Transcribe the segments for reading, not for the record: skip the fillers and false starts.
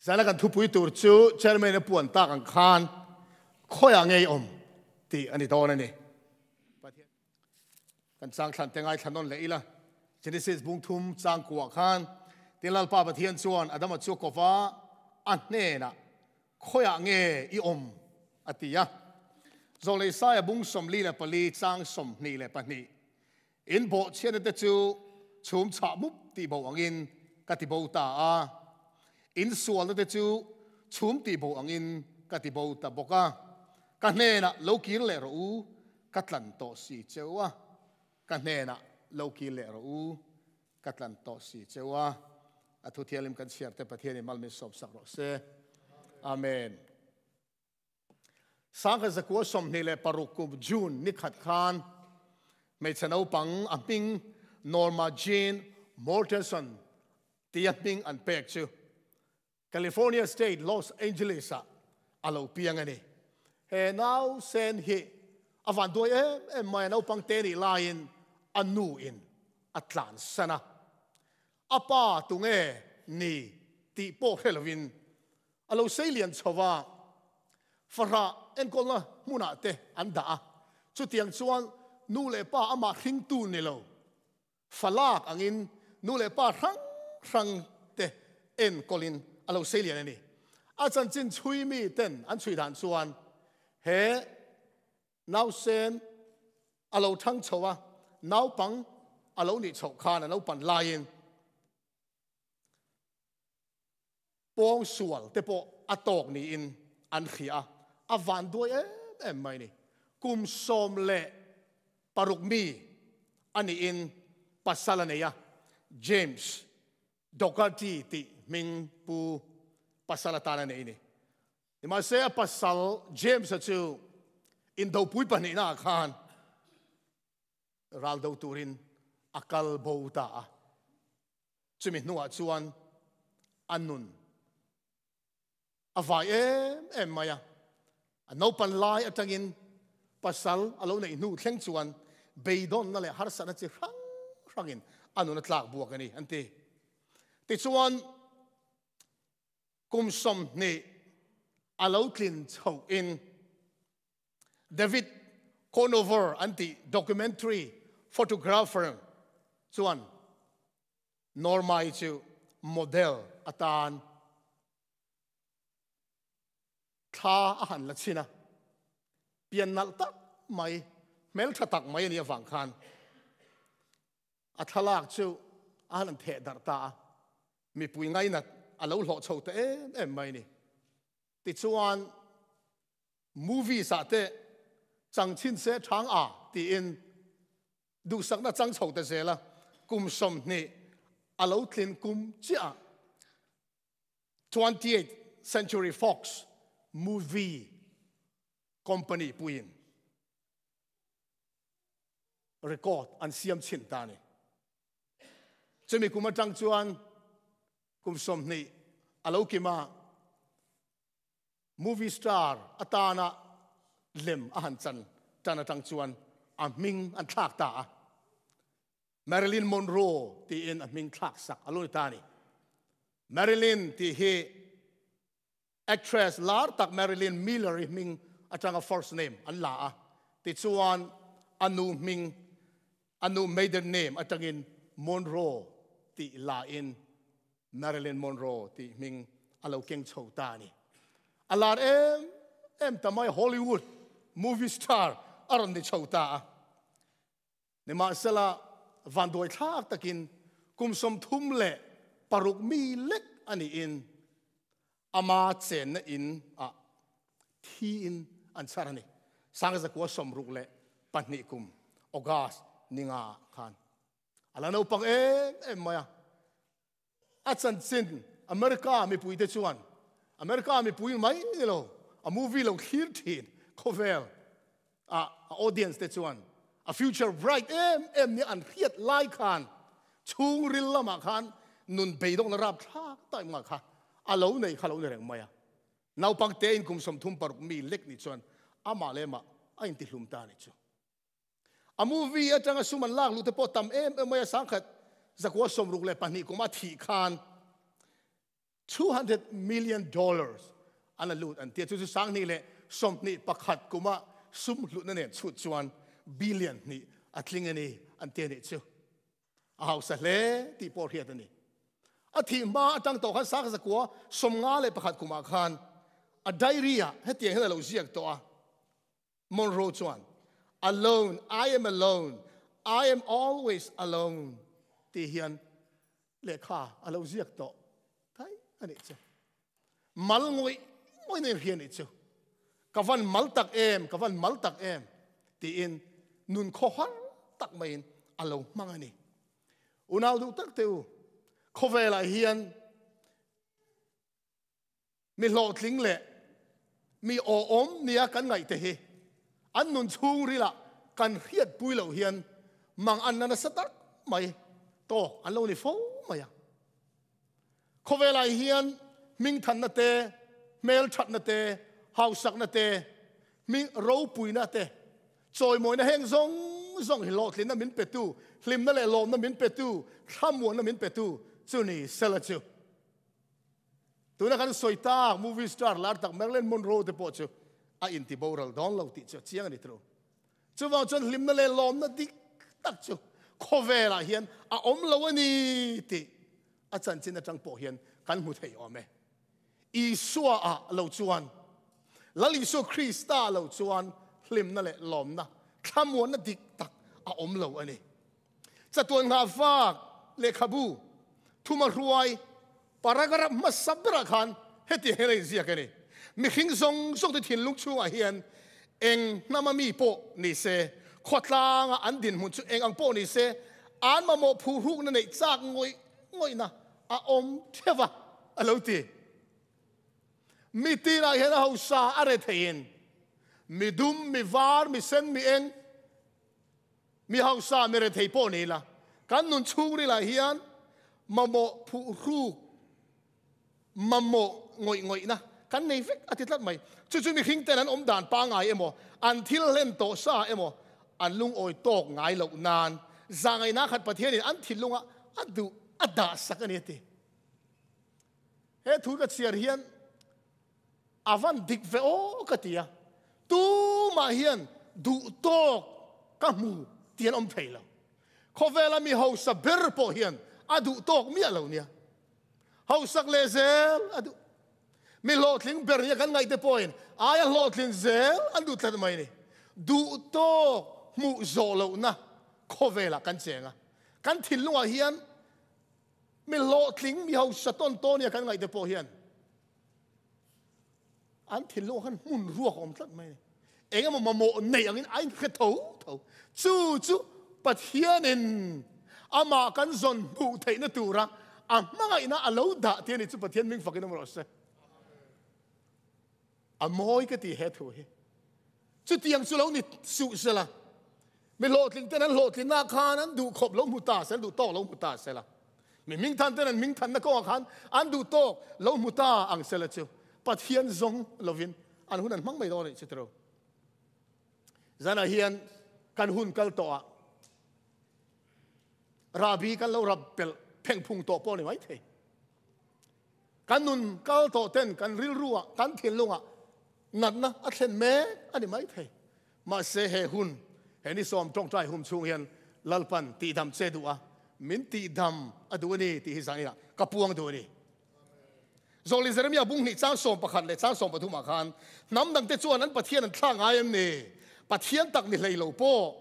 Zana kan thupui tur chu chairman a puan tak ang khan khawiah ngei awm tih a ni dawn a ni. Kan chang thlan te ngaithla nawn leh ila. Genesis bung thum chang kuah khan tin Lalpa Pathian chuan Adama chu a kawp a, a hnenah khawiah nge i awm a ti a. Zawlei Saia bung 44 chang 22 In bawhchhiatna te chu chhum chhah mup tih bo angin ka ti bo ta a, in sualna te chu chhum tih bo angin ka ti bo ta bawk a. Ka hnenah lo kir leh rawh u, ka tlan tawh si cheu a. Ka hnenah lo kir leh rawh u, ka tlan tawh si cheu a. A thu thianghlim kan chhiar te Pathianin mal min sawpsak rawh se. Amen. 1926 kum June ni khat khan hmeichhe naupang a hming Norma Jean Mortenson tia hming an pek chu California State Los Angeles ah a lo piang a ni. He nau sen hi a van duai em em mai a, naupang te nih laiin a nu in a tlansan a. A pa tunge ni tih pawh hre lovin A lo sei lian chho va, fahrah enkawlna hmunah te an dah a. Chutiang chuan nu leh pa amah hringtu ni lo, falak angin nu leh pa hrang hrang te enkawlin a lo sei lian a ni. A chanchin chhui mi ten an chhui dan chuan he nausen a lo thang chho a, naupang a lo nih chhoh khan a naupan laiin, Pawng sual te pawh a tawk niin an hria a, a vanduai em em mai ni. Kum 16 mi a niin pasal a nei a, James Dougherty tih hming pu pasal atan a nei ni. Nimahse a pasal James-a chu indopui pahnihnaah khan ral do turin a kal bo ta a. Chumi hnuah chuan a nun a vai em em mai a. A naupan lai atangin pasal a lo neih hnu thleng chuan beidawnna leh harsatna chi hrang hrangin a nun a tlak buak a ni, an ti. Tichuan, kum 20 a lo tlin chhohin David Conover an tih documentary photographer chuan Norma-i chu model atan thla a han la chhin a, pian nalh tak mai, hmeltha tak mai a nih avang khan a thlalak chu a han theh darh ta a, mipui ngainat a lo hlawh chho ta em em mai a ni. Tichuan movies ah te chang chhin se thang a tiin duhsakna chang chho ta zel a, kum 20 a lo tlin kum chiah 20th Century Fox movie company puiin record an siam chhin ta a ni. Chumi kum atang chuan kum 20 a lo kim a, movie star atana lem a han chan tan atang chuan a hming an thlak ta a. Marilyn Monroe tiin a hming thlak sak a lo ni ta a ni. Marilyn tih hi actress lar tak Marilyn Miller-i hming atanga first name an la a, tichuan a nu hming, a nu maiden name atangin Monroe tih la in Marilyn Monroe tih hming a lo keng chho ta a ni. A lar em em ta mai, Hollywood movie star a rawn ni chho ta a. Nimahsela, vanduai thlak takin kum 36 mi lek a niin ama chenna in ah thiin an chhar a ni. 1962 kum August ni nga khan a la naupang em em mai a. A chanchin America mipui te chuan America mipui mai ni lo, a movie lo thlir thin khawvel a a audience te chuan a future bright em em nia an hriat lai khan chhungril lamah khan nun beidawkna rap thlak tak engmah kha a lo nei kha lo ni reng mai a. Naupang te in kum 36 mi lek ni chuan amah leh amah a intihlum ta a ni chu. A movie atanga sum an lak luh te pawh tam em em mai a, 1962 kum a thih khan. 200 million dollars an la lut an tia chu chu 2021 kuma sum hlutna nen chhut chuan billion hnih a tling a ni an tia nih chu. A hausa hle tih pawh hriat a ni. A thih hma atang tawh khan 1951 kumah khan a diary ah hetiang hian a lo ziak tawh a. Monroe chuan, Alone, I am alone, I am always alone tih hian lehkha a lo ziak tawh daih a nih chu. Mal ngawih ngawih na inhria nih chu. Ka van mal tak em, ka van mal tak em tiin nun khawhar tak maiin a lo hmang a ni. Unau duh tak te u, khawvelah hian Mi hlawhtling leh mi awhawm nia kan ngaih te hi an nun chhungrilah kan hriatpui loh hian mang an la nasa tak mai tawk an lo ni fo mai a. Khawvelah hian hmingthanna te, hmelthatna te, hausakna te, hming ropuina te, chawimawina heng zawng zawng hi hlawhtlinna min petu, hlimna leh lawmna min petu, thlamuanna min petu chu ni sela chu. Tuna kan sawi tak movie star lar tak Marilyn Monroe te pawh chu a inti boral dawn lo tih chu a chiang a ni tiro. Chuvang chuan hlimna leh lawmna dik tak chu khawvelah hian a awm lo a ni tih a chanchin atang pawh hian kan hmu thei awm e. Isua ah lo chuan, Lal Isua Krista lo chuan hlimna leh lawmna, thlamuanna dik tak a awm lo a ni. Chatuan nghah vak lehkhabu thuma hruai paragraph hmasa berah khan hetiang hian a inziak a ni, Mihring zawng zawng te thinlung chhungah hian eng hnama mi pawh ni se, khawtlanga an dinhmun chu eng ang pawh ni se, an mamawh phuhrukna neih chak ngawih ngawihna a awm theuh a, a lo ti. Mi tinah hian a hausa a re theiin, mi dum, mi var, mi sen, mi eng, Mi hausa, mi rethei pawh ni ila, kan nun chhungrilah hian mamawh phuhruk, mamawh ngawih ngawihna kan nei vek a ti tlat mai. Chu chu mihring ten an awm dan pangngai emaw, an thil hlen tawh sa emaw, an lungawi tawk ngai loh nan zahngaihna khat Pathianin an thinlunga a duh a dah sak a ni a ti. He thu ka chhiar hian A van dik ve aw ka ti a, tumah hian duh tawk ka hmu tih an awm thei lo. Khawvela mi hausa ber pawh hian a duh tawk miah lo nia. Hausak leh zel a duh. Mi hlawhtling ber nia kan ngaihte pawhin aia hlawhtlin zel an duh tlat mai ni. Duh tawk hmuh zawh lohna khawvelah kan cheng a, kan thinlungah hian mi hlawhtling, mi hausa tawn tawn nia kan ngaihte pawh hian An thinlung ah khan hmun ruak a awm tlat mai a ni. Eng emaw mamawh neih angin a inhre tho tho. Chu chu Pathianin amah kan zawn hmuh theihna tura a hmangaihna a lo dah tih a ni chu Pathian hming fakin awm rawh se. A mawi ka ti he thu hi. Chutiang chu lo ni suh sela, mi hlawhtling ten an hlawhtlinna khan an duh khawp lo hmu ta sela, duh tawk lo hmu ta sela, mi hmingthan ten an hmingthanna kawngah khan an duh tawk lo hmu ta ang sela chu Pathian zawng lovin an hun an hmang mai dawn a nih chu tiro. Zanah hian kan hun kal tawh ah rahbi kan lo rap pelh pheng phung tawh pawh a ni maithei. Kan nun kal tawh ten kan rilru ah, kan thinlung ah natna a thlen mek a ni mai thei. Mahse he hun, he ni sawm tawngtai hum chhung hian Lalpan tihdam che duh a, min tihdam a duh a ni tih hi zanin ah ka puang duh a ni. Zawli Jeremia bung hnih chang 11 leh chang 13 ah khan hnam dangte chuan an Pathian an thlak ngai em ni? Pathian tak ni hlei lo pawh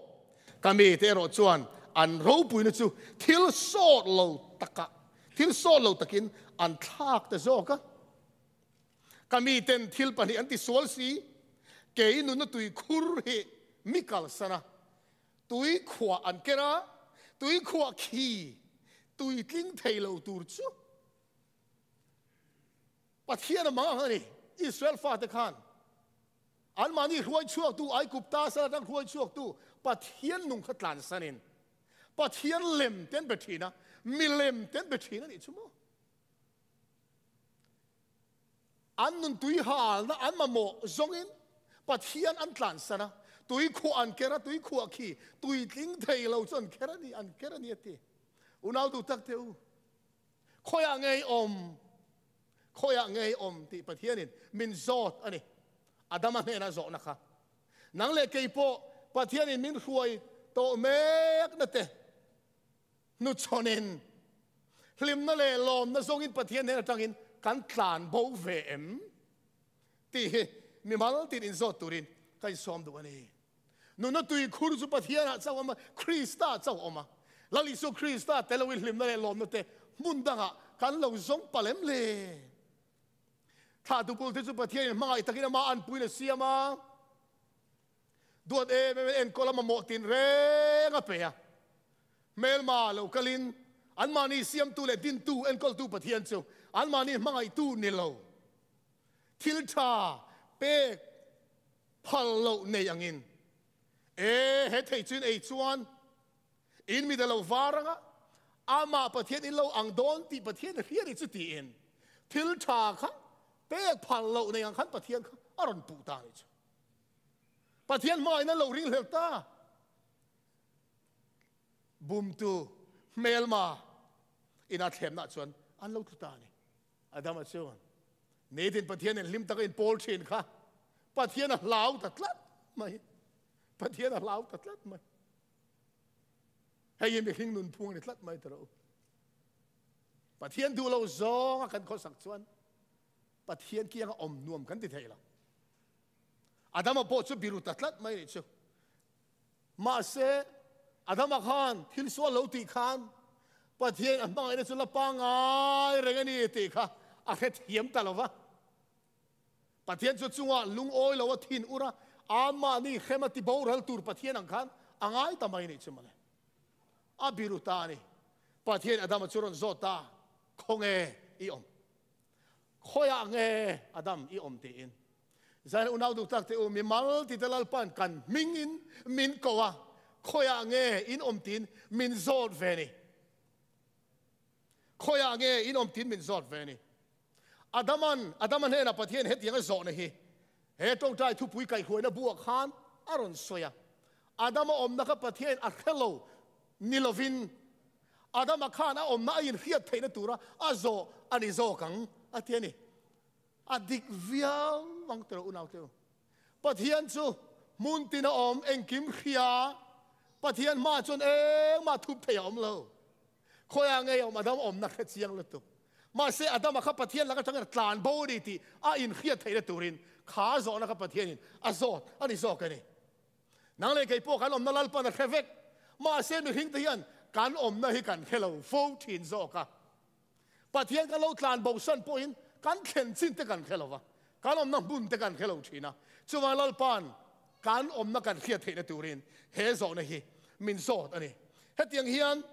ka mite erawh chuan an ropuina chu thil sawt lo takah Thil sawn lo takin an thlak ta zawk a. Ka miten thil pahnih an ti sual si, kei nunna tui khur hi mi kalsan a, tui khuah an ker a, tui khuah khi tui tling thei lo tur chu Pathian a mang ang a ni. Israel fate khan anmahni hruai chhuaktu Aigupta sal atang hruai chhuaktu Pathian nung kha tlansanin Pathian lem te an be thin a, milem te an be thin a nih chu maw? An nun tui halna an mamawh zawngin Pathian an tlansan a, tui khuah an ker a, tui khuah khi tui tling thei lo chu an ker a ni, an ker a ni a ti. Unau duh tak te u, khawiah ngei awm? Khawiah nge i awm tih Pathianin min zawt a ni. Adama hnena zawhna kha. Nang leh kei pawh Pathianin min hruai tawh mekna te hnuchhawnin hlimna leh lawmna zawngin Pathian hnen atangin kan tlan bo ve em tih hi mimal tin inzawt turin ka insawm duh a ni. Nunna tui khur chu Pathianah chauh awm a, Krista chauh awm a. Lal Isua Krista tel loin hlimna leh lawmna te hmun dangah kan lo zawng palh em le? Thlah tupul te chu Pathianin hmangaih takin amah anpuiin a siam a, duat em em in enkawl a mamawh tin reng a pe a. Hmelma lo kalin anmahni siamtu leh dintu enkawltu Pathian chu anmahni hmangaihtu ni lo. Thil tha pek phal loh nei angin, E, he thei chu in ei chuan in mit a lo var anga, amah Pathian in lo ang dawn tih Pathian a hria ni chu tiin thil tha kha pek phal loh nei ang khan Pathian kha a rawn puh ta ni chu. Pathian hmain a lo ringhlel ta. Bumtu hmelma ina thlemna chuan an lo tlu ta a ni. Adama chuan, Nitin Pathian in hlim taka in pawl thin kha Pathian a hlau ta tlat mai. Pathian a hlau ta tlat mai. Hei hi mihring nun phung a ni tlat mai tawh. Pathian duh lo zawng a kan khawsak chuan Pathian kianga awm nuam kan ti thei lo. Adama pawh chu biru ta tlat mai nih chu. Mahse, Adama khan thil sual lo tih khan Pathian a hmangaihna chu la pangngai reng a ni tih kha a hrethiam ta lo va. Pathian chu chungah lungawi lo a thin ur a, amahni hrem a ti boral tur Pathian ang khan a ngai ta mai nih chu mawle. A biru ta a ni. Pathian Adama chu rawn zawt ta, Khawnge i awm? Khawiah nge Adam i awm tiin Zaina unau duh tak te u, mimal ti te Lalpan kan hmingin min ko a, khawiah nge in awm tiin min zawt ve ni. Khawiah nge in awm tiin min zawt ve ni. Adaman, Adama hnenah Pathian hetiang a zawhna hi he tawngtai thupui kaihhruaina buah khan a rawn sawi a. Adama awmna kha Pathian a hre lo ni lovin Adama khan a awmna a inhriat theihna tura a zawh a ni zawk ang a ti a ni. A dik viau ang tawh unau te u. Pathian chu hmun tin a awm engkim hria. Pathian hmaah chuan engmah thup thei a awm lo. Khawiah ngei a awm Adam awmna hre chiang lutuk. Mahse Adama kha Pathian lak atangin a tlan bo a ni tih a inhriat theihna turin kha zawhna kha Pathianin a zawt a ni zawk a ni. Nang leh kei pawh kan awmna Lalpan a hre vek. Mahse mihring te hian kan awmna hi kan hre lo fo thin zawk a. Pathian kan lo tlan bosan pawhin kan thlen chin te kan hre lo va, kan awmna hmun te kan hre lo thin a. Chuvang Lalpan kan awmna kan hriat theihna turin he zawhna hi min zawt a ni. Hetiang hian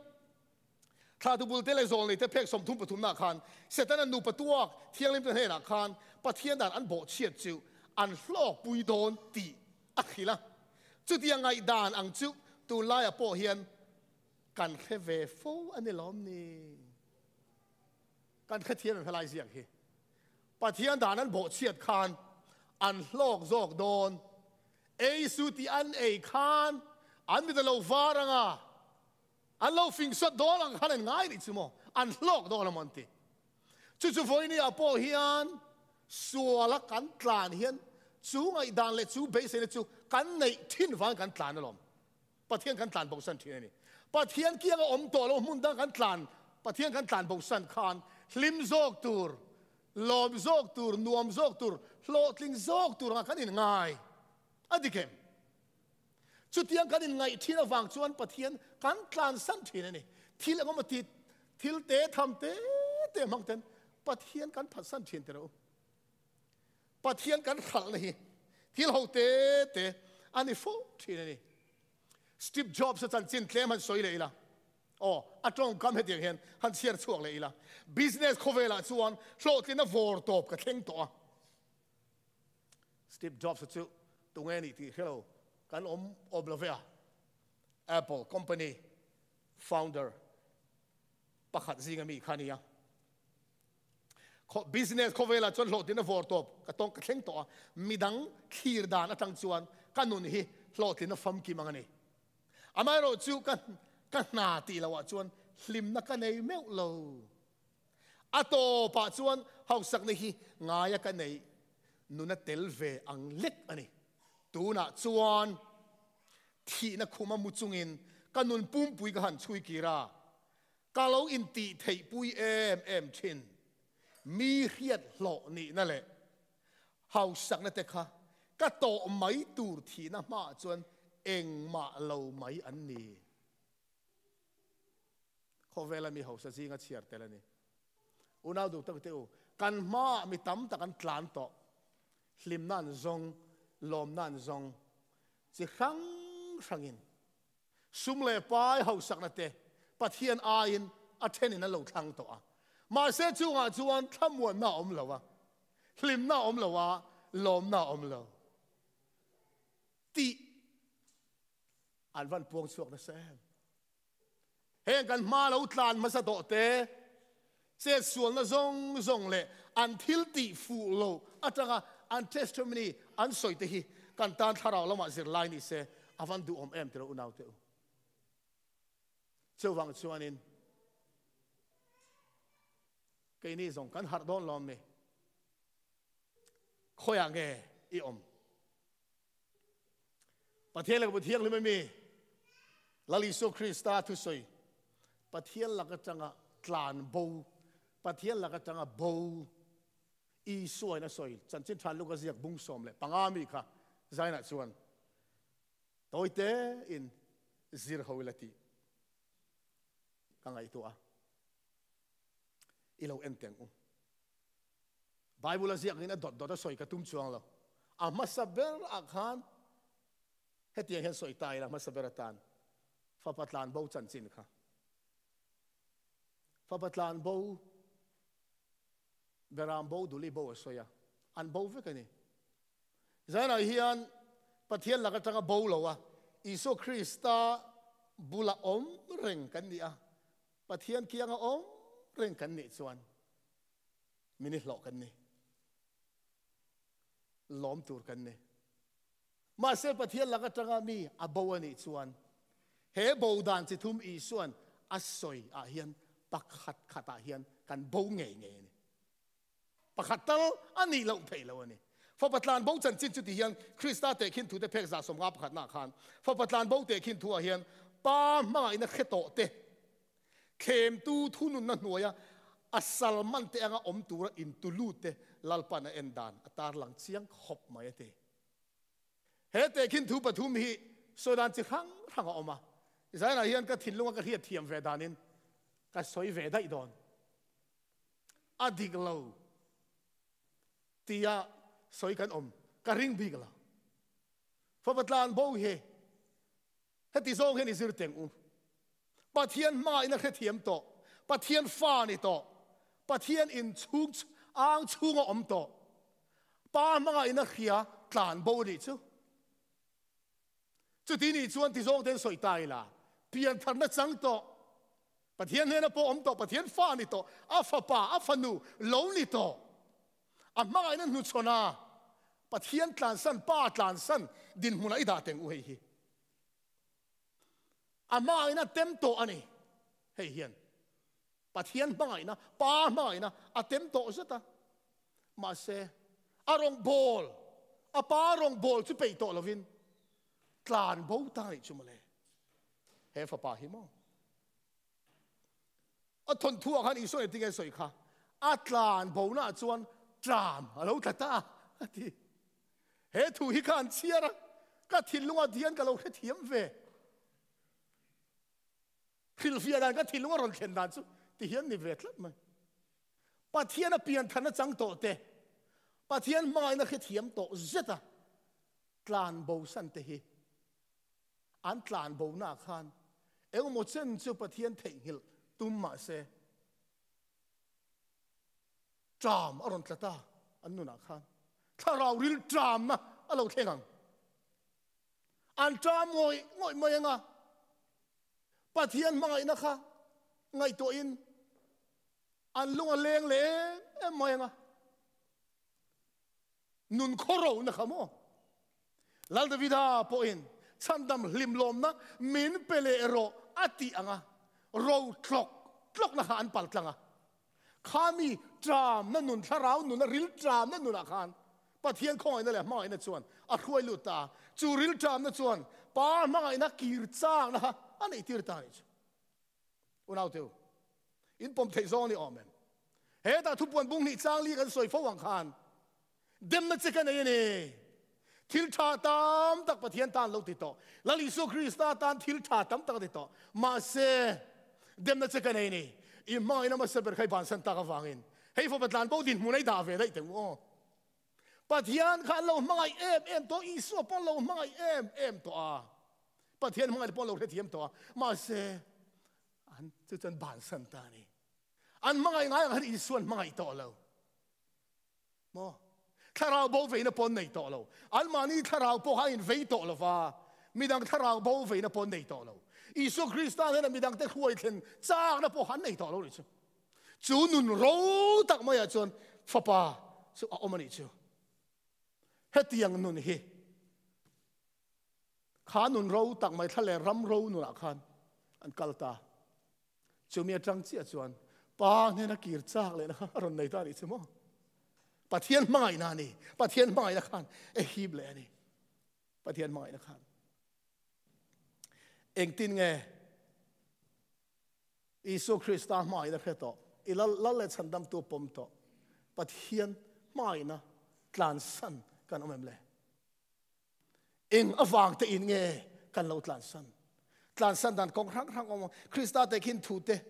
Thla tubul te leh zawlnei te phek 33 nah khan Setana nupa tuak thianghlim te hnenah khan Pathian dan an bawhchhiat chu an hlawkpui dawn tih a hrilh a. Chutiang ngaihdan ang chu tunlaiah pawh hian kan hre ve fo a ni lawm ni? Kan hrethiam em helai ziak hi? Pathian dan an bawhchhiat khan an hlawk zawk dawn. Ei su tih an ei khan an mit a lo var ang a, an lo fing sawt dawn ang khan an ngai nih chu maw? An hlawk dawn a maw an ti. Chu chu vawinia pawh hian suala kan tlan hian chu ngaihdan leh chu beiseina chu kan neih thin vang kan tlan alawm. Pathian kan tlan bosan thin a ni. Pathian kiang a awm tawh lo hmun dang kan tlan, Pathian kan tlan bosan khan hlim zawk tur, lawm zawk tur, nuam zawk tur, hlawhtling zawk tur anga kan inngai a dik em? Chutiang kan inngaih thin avang chuan Pathian kan tlansan thin a ni. Thil eng emaw ti, thil te tham te te hmang ten Pathian kan phatsan thin teh rawh u. Pathian kan hralhna hi thil ho te te a ni fo thin a ni. Steve Jobs a chanchin tlem han sawi leh ila, aw, a tawngkam hetiang hian han chhiar chhuak leh ila, Business khawvelah chuan hlawhtlina vawr tawp ka thleng tawh a. Steve Jobs a chu tunge nih tih hre lo kan awm awm lo ve a, Apple company founder pakhat zinga mi kha a ni a. Business khawvelah chuan hlawhtlin a vawr tawp ka tawng ka thleng tawh a, midang thlir dan atang chuan ka nun hi hlawhtlin a famkim ang a ni. Amaherawh chu ka ka hna tih loh ah chuan hlimna ka nei meuh lo. A tawpah chuan hausakna hi ngaia ka neih nuna tel ve ang lek a ni. Tunah chuan thihna khuma mu chungin ka nun pumpui ka han chhui kir a, ka lo intih theih pui em em thin. Mi hriat hlawh nihna leh hausakna te kha ka tawh mai tur thihna hmaah chuan engmah lo mai an ni. Khawvela mi hausa zinga chhiar tel a ni. Unau duh tak te u, kan hmaah mi tam tak an tlan tawh. Hlimna an zawng, lawmna an zawng. Chi hrang hrangin sum leh pai hausakna te Pathian aiin a thenin an lo thlang tawh a. Mahse chungah chuan thlamuanna a awm lo a, hlimna a awm lo a, lawmna a awm lo tih an van puang chhuak nasa em. Heng kan hma lo tlan hmasa tawh te, chetsualna zawng zawng leh an thil tih fuh lo atanga an testimony an sawi te hi kan tan thlarau lamah zirlai ni se a van duhawm em tilo unau te u. Chuvang chuanin keini zawng kan harh dawn lawm ni. Khawiah nge i awm? Pathian laka Thianghlim ami Lal Isua Krista thusawi Pathian laka tanga tlan bo Pathian laka tanga bo Isua in a sawi chanchin tha Luka ziak bung 15 mi kha zainah chuan tawite in zir ho ila tih ka ngaihtuah a i lo en teng u. Bible a ziak in a dawt dawt a sawi ka tum chuang lo. A hmasa ber ah khan hetiang hian sawi ta ila hmasa ber atan fapa tlan bo chanchin kha. Fapa tlan bo beram bo duli bo a sawi a, an bo vek a ni. Zanah hian Pathian lak atanga bo lo a, Isua Krista bula awm reng kan ni a, Pathian kianga awm reng kan nih chuan min i hlawh kan ni. Lawm tur kan ni. Mahse Pathian lak atanga mi a bo a nih chuan he bo dan chi thum Isuan a sawi ah hian pakhat khat ah hian kan bo ngei ngei a ni. Pakhat tal a nih loh theih lo a ni. Fapa tlan bo chanchin chu ti hian Krista tehkhin thute phek 151 naah khan Fapa tlan bo tehkhin thuah hian Pa hmangaihna hre tawh te, thlemtu thununna hnuaia a salman te anga awm tura intulut te Lalpan a en dan a tarlang chiang khawp mai a ti. He tehkhin thu pathum hi sawi dan chi hrang hrang a awm a, zainah hian ka thinlunga ka hriat thiam ve danin ka sawi ve daih dawn. A dik lo tia sawi kan awm ka ring bik lo. Fapa tlan bo hi heti zawng hian i zir teng u. Pathian hmain a hrethiam tawh, Pathian fa ni tawh, Pathian in chhung ang chhunga awm tawh, Pa hmangaihna hria tlan bo nih chu. Chuti nih chuan ti zawng ten sawi ta ila, piantharna chang tawh, Pathian hnena pawh awm tawh, Pathian fa ni tawh, a fapa, a fanu lo ni tawh, a hmangaihna hnuchhawn a, Pathian tlansan, Pa tlansan dinhmunah i dah teng u hei hi. A hmangaihna tem tawh a ni. Hei hian Pathian hmangaihna, Pa hmangaihna a tem tawh zet a. Mahse, a rawngbâwl, a Pa rawngbâwl chu peih tawh lovin tlan bo ta nih chu mawle. He fapa hi maw? A thawnthu ah khan Isua engtin nge sawi kha? A tlan bona ah chuan tram a lo tla ta a ti. He thu hi kha an chhiar a, ka thinlungah dian ka lo hrethiam ve. Hrilhfiah dan ka thinlunga rawn thlen dan chu ti hian ni ve tlat mai. Pathian a pian than a chang tawh te, Pathian hmangaihna hrethiam tawh zet a tlan bo san te hi an tlan bo na khan engemaw chen chu Pathian theihnghilh tum mah se ṭam a rawn tla ta an nunah khan thlarau ril ṭamna a lo thleng ang. An ṭam ngawih ngawih mai anga Pathian hmangaihna kha ngaihtuahin an lung a leng leh em em mai anga nun khawrona kha maw Lal Davida pawhin chhandam hlimlawmna min pe leh rawh a tih anga ro tlawk tlawkna kha an pal tlang a. Kha mi ṭamna nun, thlarau nuna ril ṭamna nunah khan Pathian khawngaihna leh hmangaihna chuan a hruai lut ta a. Chu ril ṭamna chuan Pa hmangaihna kir châkna kha a neihtir ta a nih chu. Unaute u, in pawm theih zawng a ni awm em? Hetah thupuan bung hnih chang li kan sawi fo ang khan demna che ka nei a ni. Thil tha tam tak Pathian tan lo ti tawh. Lal Isua Krista tan thil tha tam tak a ti tawh. Mahse, demna che ka nei a ni. I hmangaihna hmasa ber kha i bansan tak avangin hei fapa tlan bo dinhmun a i dah ve daih teh u aw. Pathian kha an lo hmangaih em em tawh, Isua pawh an lo hmangaih em em tawh a. Pathian hmangaihna pawh an lo hrethiam tawh a. Mahse, an chu chuan bansan ta a ni. An hmangaih ngai ang khan Isua an hmangaih tawh lo. Maw? Thlarau bo veina pawh an nei tawh lo. Anmahni thlarau pawh kha an invei tawh lo va, midang thlarau bo veina pawh an nei tawh lo. Isua Krista hnena midangte hruai thlen chakna pawh kha an nei tawh lo nih chu. Chu nun ro tak maiah chuan fapa chu a awm a nih chu. Hetiang nun hi kha nun ro tak mai thla leh ram ro nunah khan an kal ta. Chumi atang chiah chuan pa hnena kir chak lehna kha a rawn nei ta a nih chu maw? Pathian hmangaihna a ni. Pathian hmangaihna khan e hip leh a ni. Pathian hmangaihna khan. Engtin nge Isua Krista hmangaihna hre tawh, i lal lal leh chhandamtu pawm tawh, Pathian hmangaihna tlansan kan awm em le? Eng avang te in nge kan lo tlansan? Tlansan dan kawng hrang hrang awm. Krista te khin thu te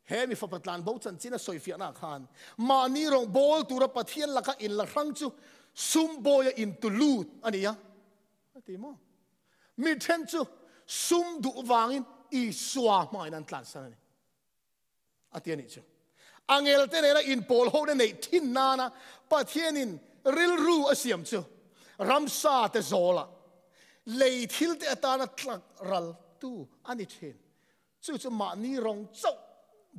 he mi fapa tlan bo chanchin a sawifiahna khan mahni rawng bawl tura Pathian laka in la hrang chu sum bawia in tu lut a ni a. A ti maw? Mi then chu sum duh vangin Isua hmangin an tlansan a ni. A ti a nih chu. Angel te nena inpawl ho na neih thin nana Pathianin rilru a siam chu ramsa te zawlah lei thil te atana tlak ral tu a ni thin. Chu chu mahni rawng chauh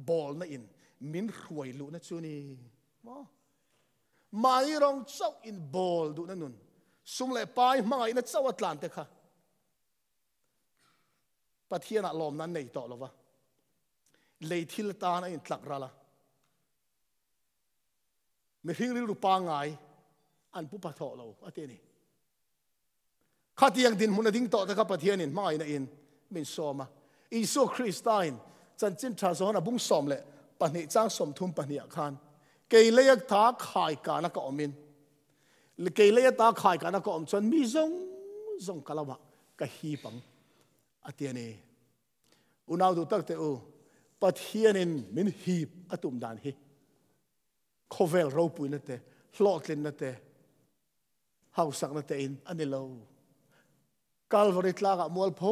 bawlna in min hruai luhna chu ni maw? Mahni rawng chauh in bawl duhna nun, sum leh pai hmangaihna chauh a tlan te kha Pathianah lawmna an nei tawh lo va, lei thil tan a intlak ral a, mihring rilru pangngai an pu pha thawh lo a ti a ni. Khatiang dinhmun a ding tawh te kha Pathianin hmangaihna in min sawm a. Isua Krista in chanchin tha zawn a bung 12 chang 32 ah khan kei leia ta khai kana ka awmin kei leia ta khai kana ka awm chuan mi zawng zawng ka lamah ka hip ang a ti a ni. Unau duh tak te u, Pathianin min hip a tum dan hi khawvel ropuina te, hlawhtlinna te, hausakna te in a ni lo. Calvary tlangah mualpho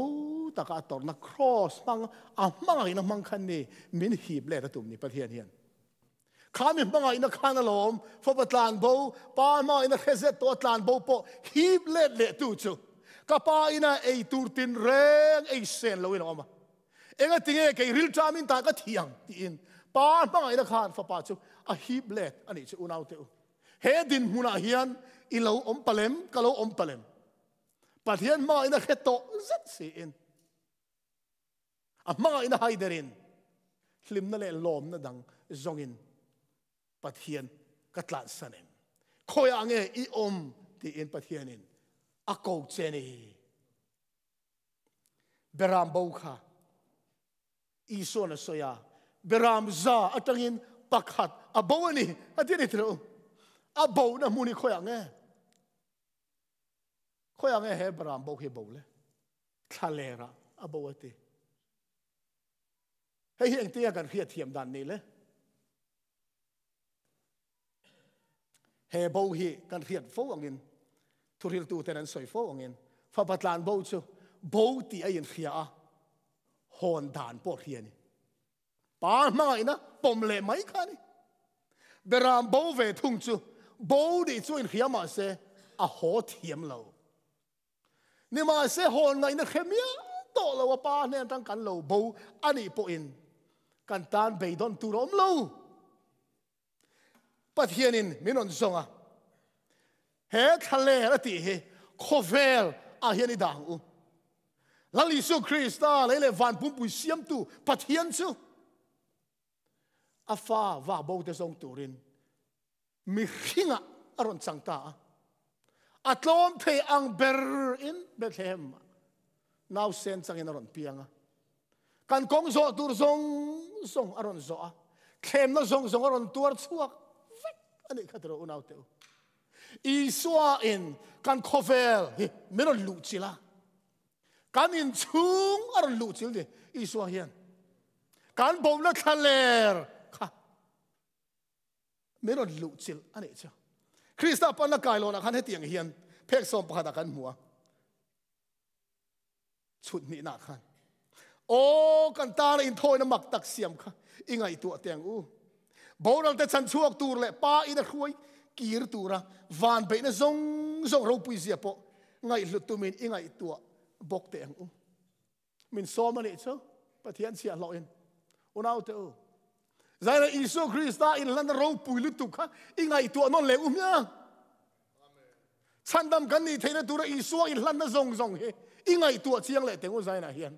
taka a tawrhna cross hmang a hmangaihna hmang khan ni min hip let a tum ni Pathian hian. Kha mi hmangaihna khan alawm fapa tlan bo pa hmangaihna hre zet tawh a tlan bo pawh hip let leh tu chu ka pa ina ei tur tin reng ei sen loin a awm a. Enga tinge kei rilṭam in tah ka thiang tiin pa hmangaihna khan fapa chu a hip let a nih chu unaute u. He dinhmunah hian i lo awm palem, ka lo awm palem. Pathian hmangaihna hre tawh zet siin a hmangaihna haiderin hlimna leh lawmna dang zawngin Pathian ka tlansan em? Khawiah nge i awm tiin Pathianin a ko che ni. Beram bo kha Isuan a sawi a, Beram za atangin pakhat a bo a ni, a ti a ni tilo. A bona hmun hi khawiah nge? Khawiah nge he beram bo hi bo le? Thlalera a bo a ti. Hei hi engtinge kan hriat thiam dan ni le? He bo hi kan hriat fo angin, thuhriltu ten an sawi fo angin, fapa tlan bo chu bo tih a inhria a, hawn dan pawh hria a ni. Pa hmangaihna pawm leh mai kha a ni. Beram bo ve thung chu bo nih chu inhria mah se a haw thiam lo. Nimahse hawn ngaihna hre mial tawh lo a pa hnen atang kan lo bo a nih pawhin kan tan beidawn tur a awm lo. Pathianin min rawn zawng a, he thlaler a tih hi khawvel ah hian i dah ang u. Lal Isua Krista lei leh van pumpui siamtu Pathian chu. A fa vak bo te zawng turin mihringah a rawn chang ta a. A tlawm thei ang ber in Bethlehem ah nausen changin a rawn piang a. Kan kawng zawh tur zawng zawng a rawn zawh a, thlemna zawng zawng a rawn tuar chhuak vek a nih kha tiraw unaute u. Isua in kan khawvel hi min rawn luh chilh a, kan inchhung a rawn luh chilh ni Isua hian kan bawmna thlaler kha min rawn luh chilh a nih chu. Krista panna kailawnah khan hetiang hian phek sawm pakhatah kan hmu a, chhut hnihna khan aw kan tana inthawina mak tak siam kha i ngaihtuah teh ang u. Boral te chan chhuak tur leh pa in a hruai kir tura van beihna zawng zawng ropui zia pawh ngaihhlut tumin i ngaihtuah bawk teh ang u. Min sawm a nih chu Pathian chhiahhlawhin unaute u. Zaina Isua Krista inhlanna ropui lutuk kha i ngaihtuah nawn leh u hmiang. Chhandam kan nih theihna tura Isua inhlanna zawng zawng hi i ngaihtuah chiang leh teng u Zaina hian.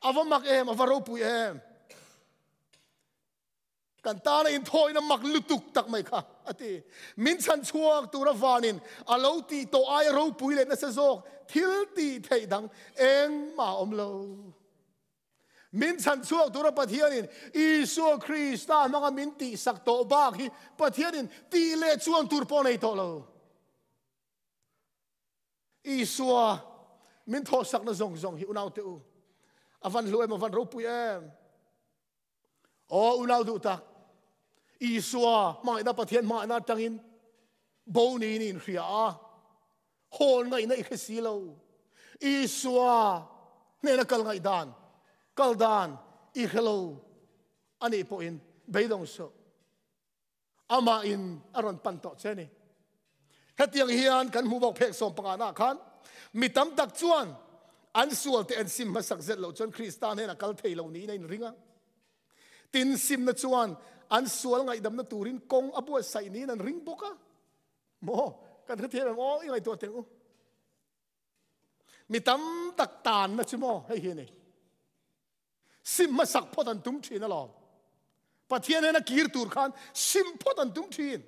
A va mak em, a va ropui em. Kan tana inthawina mak lutuk tak mai kha a ti. Min chhan chhuak tura vanin a lo tih tawh aia ropui leh nasa zawk thil tih theih dang engmah a awm lo. Min chhan chhuak tura Pathianin Isua Krista hmanga min tihsak tawh bak hi Pathianin tih leh chuan tur pawh nei tawh lo. Isua min thawhsakna zawng zawng hi unaute u a van hlu em, a van ropui em. Aw unau duh tak, Isua hmangaihna Pathian hmangaihna atangin bo niin i inhria a, hawn ngaihna i hre si lo. Isua hnena kal ngaihdan, kal dan i hre lo a nih pawhin beidawng suh. Amah in a rawn pan tawh che a ni. Hetiang hian kan hmuh bawk phek 15 ah khan mi tam tak chuan an sual te an sim hmasak zet loh chuan Krista hnenah kal thei lo niin a inring a. Tin, simna chuan an sual ngaihdamna turin kawng a buatsaih niin an ring bawk a. Maw? Kan hrethiam em? Aw, i ngaihtuah teh u. Mi tam tak tanna chu maw hei hi a ni. Sim hmasak phawt an tum thin alawm. Pathian hian a kir tur khan sim phawt an tum thin.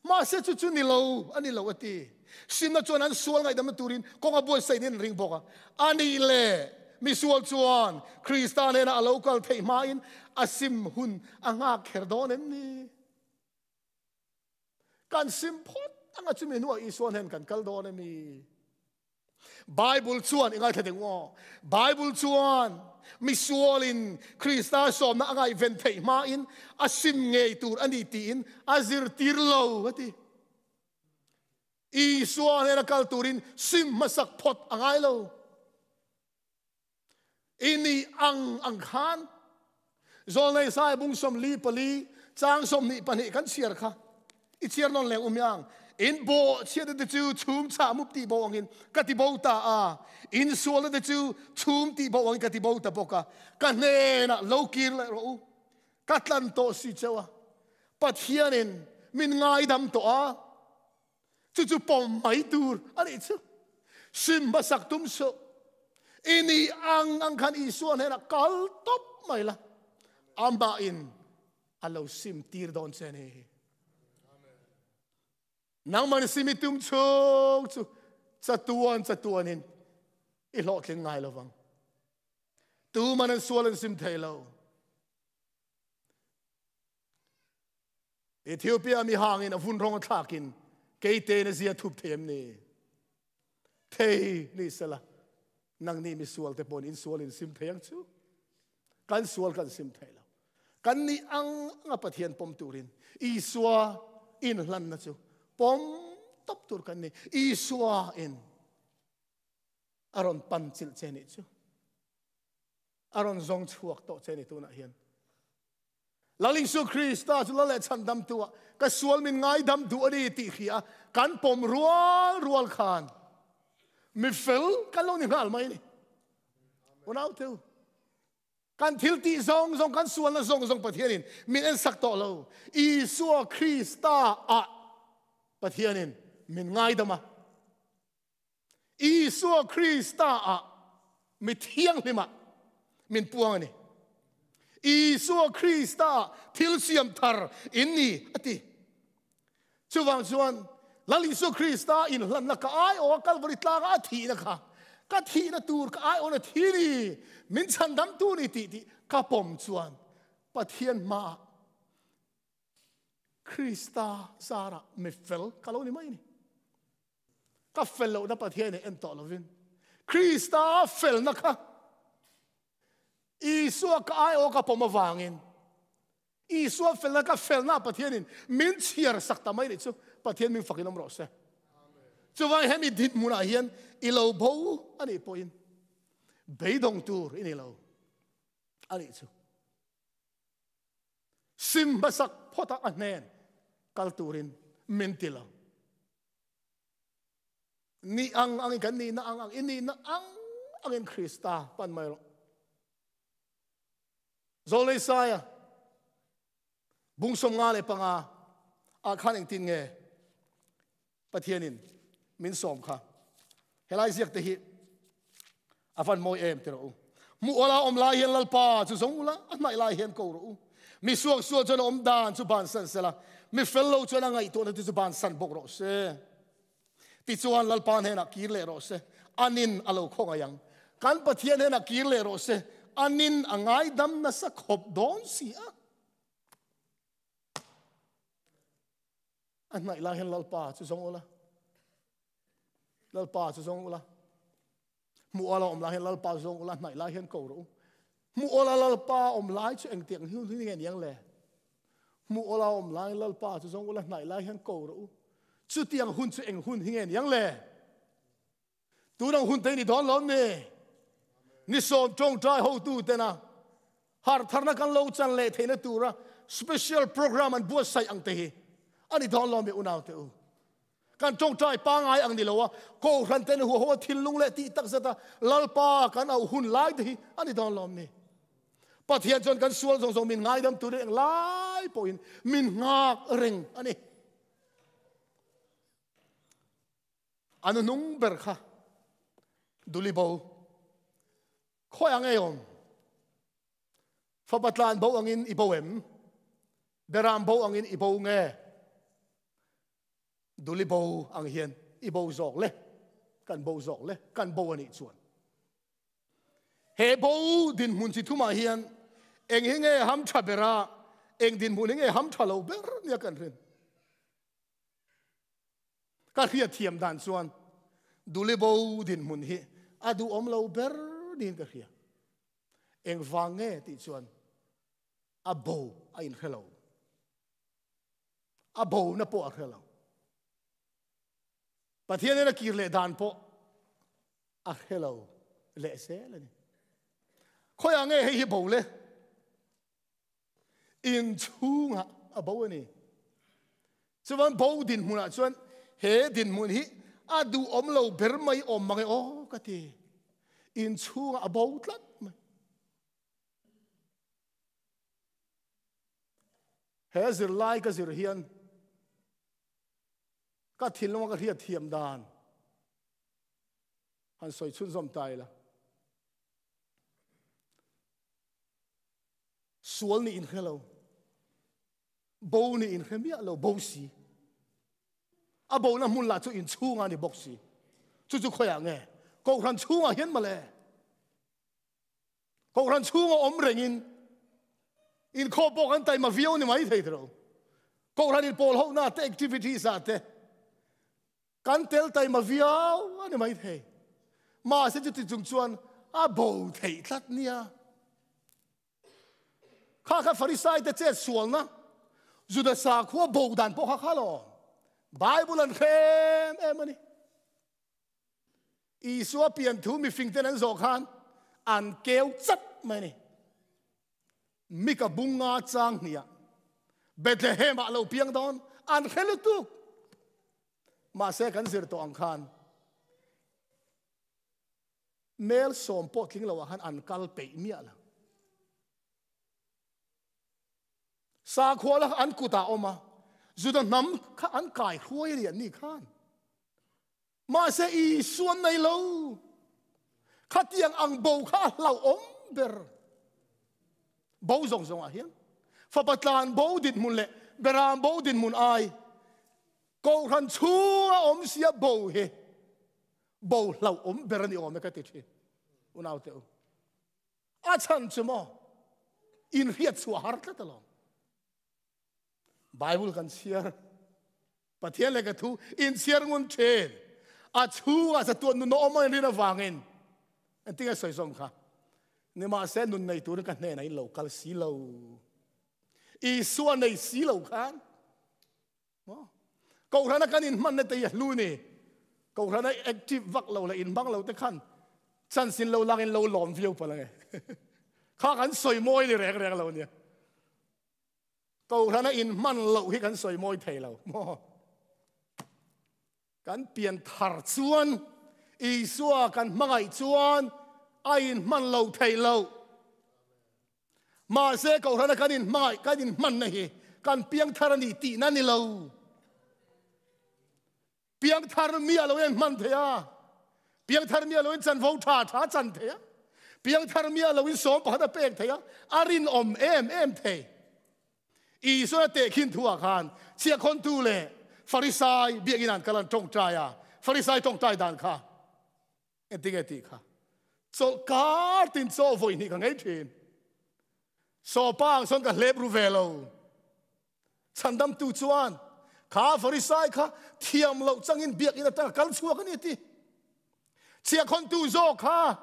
Mahse chu chu ni lo, a ni lo a ti. Simna chuan an sual ngaihdamna turin kawng a buatsaih niin an ring bawk a. A nih leh misual chuan Krista hnenah a lo kal theih hmain a sim hun a nghak kher dawn em ni? Kan sim phawt anga chumi hnuah Isua hnen kan kal dawn emi? Bible chuan i ngaithla deuh aw. Bible chuan misualin Krista sawmna a ngaihven theih hmain a sim ngei tur a ni tiin a zirtir lo a ti. Isua hnena kal turin sim hmasak phawt a ngai lo. I nih ang ang khan Zawlnei Sai bung 44 chang 22 kan chhiar kha i chhiar nawn leng um yang in bo chhiat te chu chhum chah mup ti bo angin ka ti bo ta a in sual te chu chhum ti bo angin ka ti bo ta bawk a ka hnenah lo kir leh rawh u ka tlan tawh si cheu a Pathianin min ngaidam tawh a Chu chu pawm mai tur a nih chu. Sim hmasak tum suh. I nih ang ang khan Isua hnenah kal tawp mai la. Amahin a lo sim tir dawn che ni. Nangman sim i tum chhung chu chatuan chatuanin i hlawhtling ngai lovang. Tuman an sual an sim thei lo. Ethiopia mi hangin a vun rawng a thlakin keite na zia thup thei em ni? Thei ni sela nang ni mi sual te pawhin in sual in sim thei ang chu. Kan sual kan sim thei lo. Kan ni ang anga Pathian pawm turin Isua in hlanna chu pawm tawp tur kan ni. Isua in a rawn pan chilh che nih chu. A rawn zawng chhuak tawh che ni tunah hian. Lal Isu Krista chu lal leh chhandamtu ah ka sual min ngaidam duh a ni tih hria kan pawm rual rual khan mi fel kan lo ni nghal mai ni. Unau teu kan thil tih zawng zawng kan sualna zawng zawng Pathianin min en sak tawh lo. Isua Krista ah Pathianin min ngaidam a. Isua Krista ah mi thianghlim ah min puang a ni. Isua Krista thil siam thar in ni a ti. Chuvang chuan Lal Isua Krista inhlanna ka aiawha Kalvari tlanga a thihna kha ka thihna tur ka aiawna thi ni, min chhandamtu ni tih tih ka pawm chuan Pathian hmaah Krista zarah mi fel ka lo ni mai ni. Ka fel lohna Pathian in en tawh lovin Krista felna kha Isua ka aiawh ka pawm avangin Isua felna ka felna Pathianin min chhiar sak ta mai nih chu Pathian min fakin awm rawh se. Chuvang hemi dinhmunah hian i lo bo a nih pawhin beidawng tur i ni lo a nih chu. Sim hmasak phawta a hnen kal turin min ti lo. Ni ang angin kan nihna ang ang i nihna ang angin Krista pan mai rawh. Zawlei Saia bung 55 ah khan engtin nge Pathianin min sawm kha. Helai ziak te hi a van mawi em ti rawh u. Hmuh awla awm lai hian Lalpa chu zawng ula, a hnaih lai hian ko rawh u. Mi suaksual chuan a awm dan chu bansan sela, mi fel lo chuan a ngaihtuahna te chu bansan bawk rawh se. Tichuan Lalpa hnenah kir leh rawh se, anin a lo khawngaih ang. Kan Pathian hnenah kir leh rawh se, anin a ngaidam nasa khawp dawn si a. A hnaih lai hian Lalpa chu zawng ula, Lalpa chu zawng ula. Hmuh awla awm lai hian Lalpa zawng ula, hnaih lai hian ko rawh u. Hmuh awla Lalpa awm lai chu engtiang hi nge niang le? Hmuh awla awm lai Lalpa chu zawng ula, hnaih lai hian ko rawh u. Chutiang hun chu eng hun hi nge niang le? Tunang hun te ni dawn lo ni. Ni sawm tawngtai hotu tena har tharna kan lo chan leh theihna tura special program an buatsaih ang te hi ani dawn lo mi unau te u. Kan tawngtai pangai ang ni lo a, kohhran ten huaho a thinlung leh tih tak zet a Lalpa kan auh hun lai te hi ani dawn lo mi. Pathian chuan kan sual zawng zawng min ngaidam turin eng lai pawhin min nghak reng ani. A nuhnung ber kha duli bo khawi ang ei awm. Fapa tlan bo angin i bo em? Beram bo angin i bo nge? Duli bo ang hian i bo zawk le, kan bo zawk le, kan bo anih chuan. He bo dinhmun chi thumah hian eng hi nge ham tha bera, eng dinhmun hi nge ham tha lo ber nia kan rin. Ka hriat thiam dan chuan duli bo dinhmun hi a duhawm lo ber niin ka hria. Eng vang nge tih chuan a bo a inhre lo. A bo na pawh a hre lo. Pathian in a kir leh dan pawh a hre lo leh zel a ni. Khawiah nge hei hi bo le? In chhungah a bo a ni. Chuan bo dinhmunah chuan he dinhmun hi a duhawm lo ber mai awm mang e aw ka ti. In chhungah a bo tlat mai. He zirlai ka zir hian ka thinlunga ka hriat thiam dan han sawi chhunzawm ta ila. Sual nih in hre lo. Bo nih in hre miah lo, bo si. A bona hmun lah chu in chhungah ni bawk si. Chu chu khawiah nge? Kohhran chhungah hian mawle. Kohhran chhunga awm rengin inkhawm pawh kan taima viau ni mai thei tiro. Kohhran in pawl ho na te activities ah te kan tel taima viau a ni mai thei. Mahse chuti chung chuan a bo theih tlat nia. Kha kha Farisai te chet sualna Juda sakhua bo dan pawh kha kha lo. Bible an hrem em a ni. Isua pian thu mifing ten an zawh khan an keu chat mai ni. Mika bunga chang hnia Bethlehem ah lo piang dawn an hre lutuk. Mahse kan zir tawh ang khan mel sawm pawh tling lo ah khan an kal peih miah lo. Sakhua la an kutah awm a, Juda hnam kha an kai hruai a ni an ni khan. Mahse Isua an nei lo. Khatiang ang bo kha a hlauhawm ber. Bo zawng zawngah hian fapa tlan bo dinhmun leh beram bo dinhmun ai Kohhran chhunga awm sia bo hi bo hlauhawm ber a ni awm e ka ti thin. Unaute u. A chhan chu maw in hriat chhuah har tlat alawm. Bible kan chhiar Pathian leh ka thu in chhiar ngun thin. A chhungah chatuan nun a awm a in rin avangin engtin nge sawi zawm kha. Nimahse nun nei turin ka hnenah in lo kal si lo. Isua nei si lo khan Kohrana kan inhmanna te hi a hlu ni. Kohrana active vak lo leh inhmang lo te khan chance in lo lak in lo lawm viau palh ange. Kha kan sawi mawi ni reng reng lo nia. Kohrana inhman loh hi kan sawi mawi thei lo. Kan pian thar chuan Isua kan hmangaih chuan a inhman lo thei lo. Mahse Kohhrana kan inhmangaih, kan inhmanna hi kan piang thar a ni tihna ni lo. Piang thar mi a lo inhman thei a, piang thar mi a lo inchanvo tha tha chan thei a, piang thar mi a lo insawm pakhat a pek thei a, a rinawm em em thei. Isua a tehkhin thuah khan chhiahkhawntu leh Farisai biakinn an kal an tawngtai a, Farisai tawngtai dan kha engtin nge tih kha chawlh kar tin chaw vawi hnih ka ngei thin. Sawpa ang sawn ka hlep ru ve lo. Chhandamtu chuan kha Farisai kha thiam loh changin biakinn atanga kal chhuak a ni a ti. Chhiahkhawntu zawk kha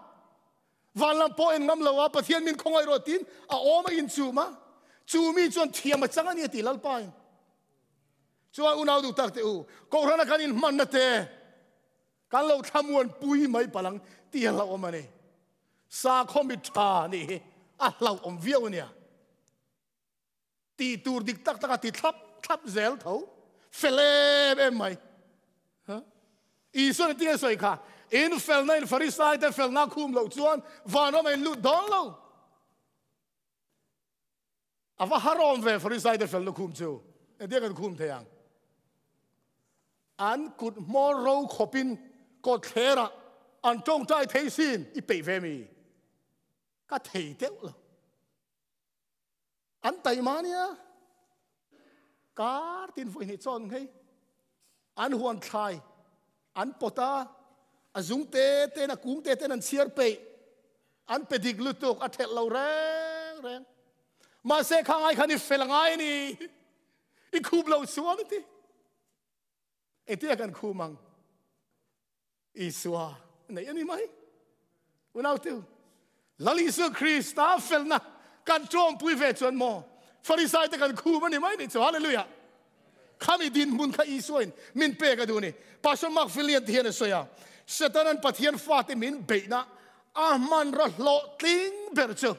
van lam pawh en ngam lo a, Pathian min khawngaih rawh tiin a awm a inchum a, chu mi chuan thiam a chang a ni a ti Lalpa in. Chuan unau duh tak teh u, Kohhrana kan inhmanna te kan lo thlamuan pui mai palang tih a hlauhawm a ni. Sakhaw mi tha nih hi a hlauhawm viau a nia. Tih tur dik tak tak a ti thlap thlap zel tho. Fel em em mai. Isua nih tinge sawi kha? In felna in Farisai te felna khum loh chuan vanram a in lut dawn lo. A va harawm ve Farisai te felna khum chu. Engtia kan khum thei ang? An kut hmawr ro khawpin kawtthlerah an tawngtai thei sin i peih ve mi? Ka thei deuh lo. An taima nia. Kar tin vawi hnih chawn nghei. An huan thlai an pawt a, a zung te ten a kung te ten an chhiar peih. An pe dik lutuk a thelh lo reng reng. Mahse kha ngai khan i fel ngai a ni. I khup lo chuan a ti. Engtin kan khum ang? Isua nei a ni mai. Unautu, Lal Isua Krista felna kan tawmpui ve chuan maw Farisai te kan khum a ni mai ni chu. Hallelujah. Khami dinhmun kha Isua in min pek a duh ni. Pastor Mark Filian te hian a sawi a, Satan an Pathian fate min beihna a hmanraw hlawhtling ber chu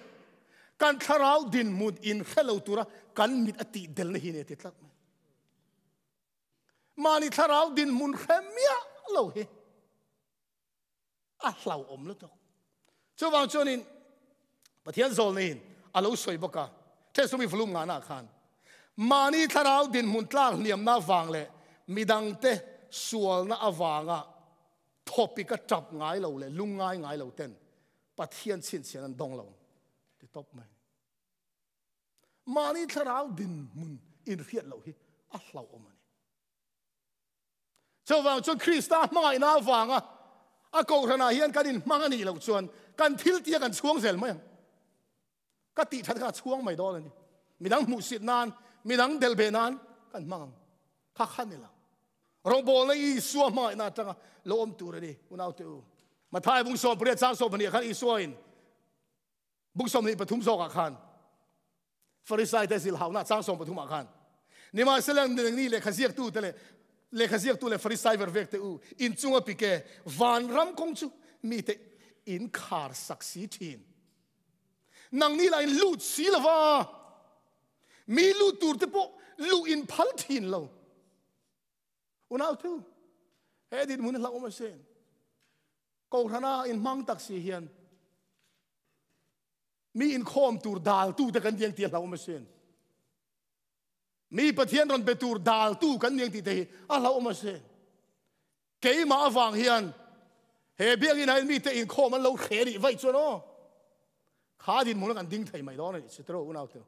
kan thlarau dinhmun in hre lo tura kan mit a tih delna hi a ni a ti tlat mai. Mahni thlarau dinhmun hre miah lo hi a hlauhawm lutuk. Chuvang chuanin Pathian zawlneiin a lo sawi bawk a, Thesalomi volume ngahna khan mahni thlarau dinhmun tlak hniamna avang leh midangte sualna avanga thawpik a tap ngai lo leh lungngai ngai lo ten Pathian chhinchhian an dawng lo ti tawp mai. Mahni thlarau dinhmun inhriat loh hi a hlauhawm a ni. Chuvang chuan Krista hmangaihna avanga a kohhranah hian kan inhmang a nih loh chuan kan thil tia kan chhuang zel mai ang. Ka tih that kha chhuang mai dawn a ni. Midang hmuhsit nan, midang delh nan kan hmang ang. Kha kha ni lo. Rawngbawlna Isua hmangaihna atanga lo awm tur a ni, unaute u. Mathai bung 18 chang 12 khan Isua in Buk 23 zawkah khan Farisai te zilhauhna chang 13 ah khan Nimahsela nangni lehkha ziaktu te leh lehkha ziaktu leh Farisai ver vek te u in chunga pike vanram kawng chu mite in khar sak si thin. Nangni lah in lut si lova mi lut tur te pawh luh in phal thin lo. Unau thu he dinhmun hi hlauhawm asin. Kohrana inhmang tak si hian mi inkhawm tur daltu te kan niang tih a hlauhawm asin. Mi Pathian rawn be tur daltu kan niang tih te hi a hlauhawm asin. Keimah avang hian he biakinn ah hian mite inkhawm an lo hre rih vaih chuan aw. Kha din mun kan ding thei mai dawn ani chu tro unau te.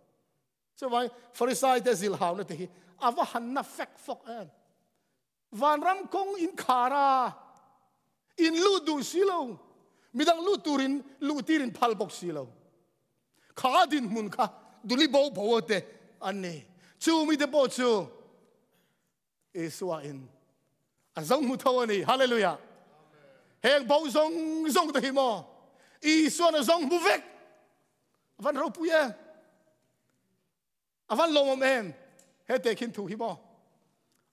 Chuvang Farisai te zil hau na te hi ava han na fek fok em. Vanram kawng in khar a, in lut duh si lo, midang lut turin luh tirin phal bawk si lo. Kha dinhmun kha duli bo bo te an ni. Chu mite pawh chu Isua in a zo hmu tho a ni. Hallelujah. Heng bo zawng zawng te hi maw Isuan a zawng hmu vek. Van ropui e. A van lawmawm em? He tehkhin thu hi maw?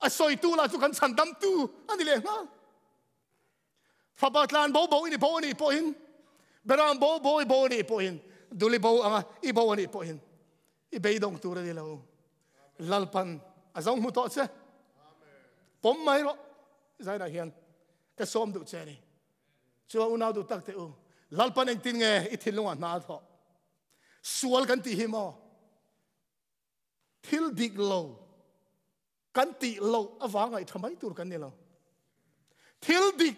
A sawitu lah chu kan chhandamtu a ni leh nghal. Fapa tlan bo bo i ni bo a nih pawhin, beram bo bo i bo a nih pawhin, duli bo anga i bo a nih pawhin, i beidawng tur a ni lo. Lalpan a zo hmu tawh che. Pawm mai rawh. Zainah hian ka sawm duh che a ni. Chuan unau duh tak teh u, Lalpan engtin nge i thinlungah hna a thawh? Sual kan tih hi maw? Thil dik lo kan tih loh avang ngaih tha mai tur kan ni lo. Thil dik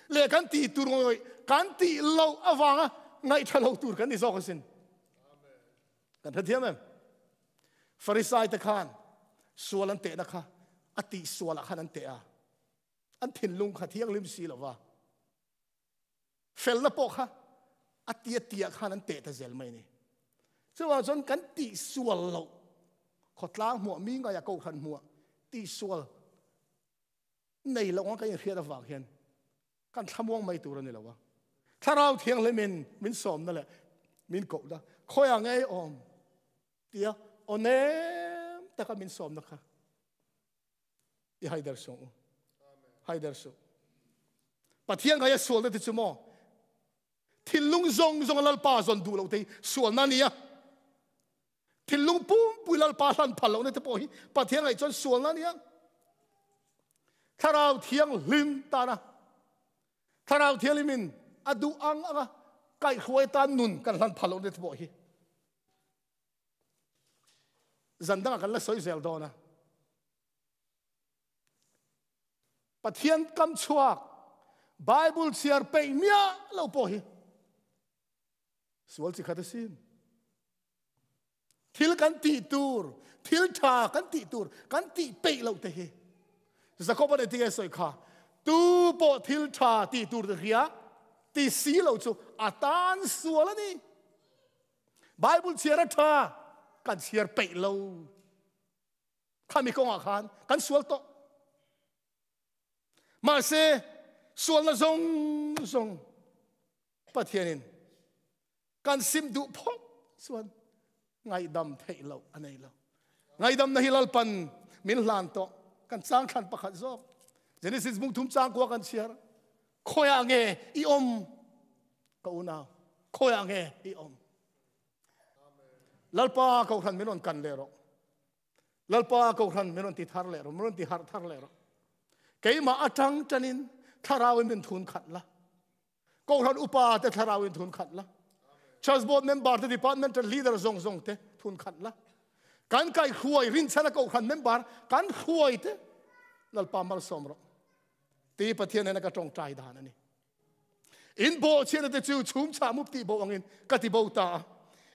leh kan tih tur ngawih kan tih loh avanga ngaih tha lo tur kan ni zawk asin. Kan hrethiam em? Farisai te khan sual an tehna kha a tih sualah khan an teh a. An thinlung kha thianghlim si lova. Felna pawh kha a tia tia khan an teh ta zel mai ni. Chuvang chuan kan tihsual loh khawtlang hmuah mi ngaia kohhran hmuah tihsual nei loh anga kan inhriat avang hian kan thlamuang mai tur a ni lo a. Thlarau Thianghlimin min sawmna leh min kohna khawiah ngei awm tia aw nem taka min sawmna kha i haider sung u haider su Pathian ngai a sual na te chu maw thinlung zawng zawng lalpa zawn duh lo te sual na nia thinlung pumpui lalpa hlan phal lo na te pawh hi Pathian ngai chuan sual na nia thlarau thianghlim tana thlarau thianghlimin a duh ang anga kaihhruai tan nun kan hlan phal lo na te pawh hi Zan dangah kan la sawi zel dawn a. Pathian kam chhuak Bible chhiar peih miah lo pawh hi sual chi khat asin. Thil kan tih tur, thil tha kan tih tur, kan tih peih loh te hi. Jakob an tinge sawi kha, tu pawh thil tha tih tur te hria, ti si lo chu a tan sual a ni. Bible chhiar a tha kan chhiar peih lo. Khami kawngah khan kan sual tawh. Mahse sualna zawng zawng Pathianin kan sim duh phawt chuan ngaihdam theih loh a nei lo. Ngaihdamna hi Lalpan min hlan tawh. Kan chang thlan pakhat zawk. Genesis bung thum chang kua kan chhiar. Khawiah nge i awm? Ka unau, khawiah nge i awm? Lalpa kohhran min rawn kan leh rawh. Lalpa kohhran min rawn ti thar leh rawh, min rawn ti harh thar leh rawh. Keimah atang tanin thlarauin min thun khat la. Kohhran upa te thlarauin thun khat la. Church board member te departmental leader zawng zawng te thun khat la. Kan kai hruai rinchhana kohhran member kan hruai te Lalpa malsawm rawh. Ti Pathian hena ka tawngtai dan a ni. In bawhchhiatna te chu chhum chhah mup tih bo angin ka ti bo ta a.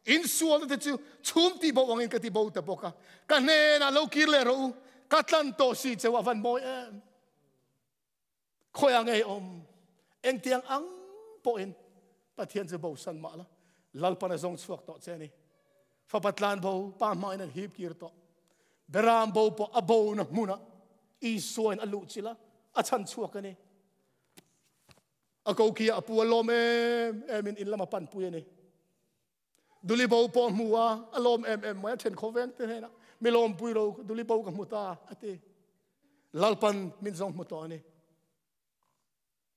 In sualna te chu chhum tih bo angin ka ti bo ta bawk a. Ka hnenah lo kir leh rawh u, ka tlan tawh si cheu a van mawi em. Khawiah ngei awm, engtiang ang pawhin Pathian chu bosan mah la, Lalpan a zawng chhuak tawh che a ni. Fapa tlan bo pa hmain an hip kir tawh. Beram bo pawh a bona hmunah Isuain a luh chilh a, a chhan chhuak a ni. A kokia a pu a lawm em emin in lama pan pui a ni. Duli bo pawh hmu a, a lawm em em mai a then khawveng te hnenah mi lawm pui ro duli bo ka hmu ta a ti. Lalpan min zawng hmu tawh a ni.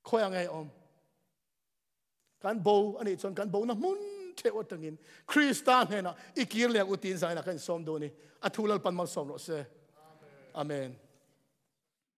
Khawi ang awm. Kan bo a nih chuan kan bona hmun theuh atangin Krista hnenah i kir leh ang u tiin zainah kan insawm dawn i a thu Lalpan malsawm rawh se. Amen.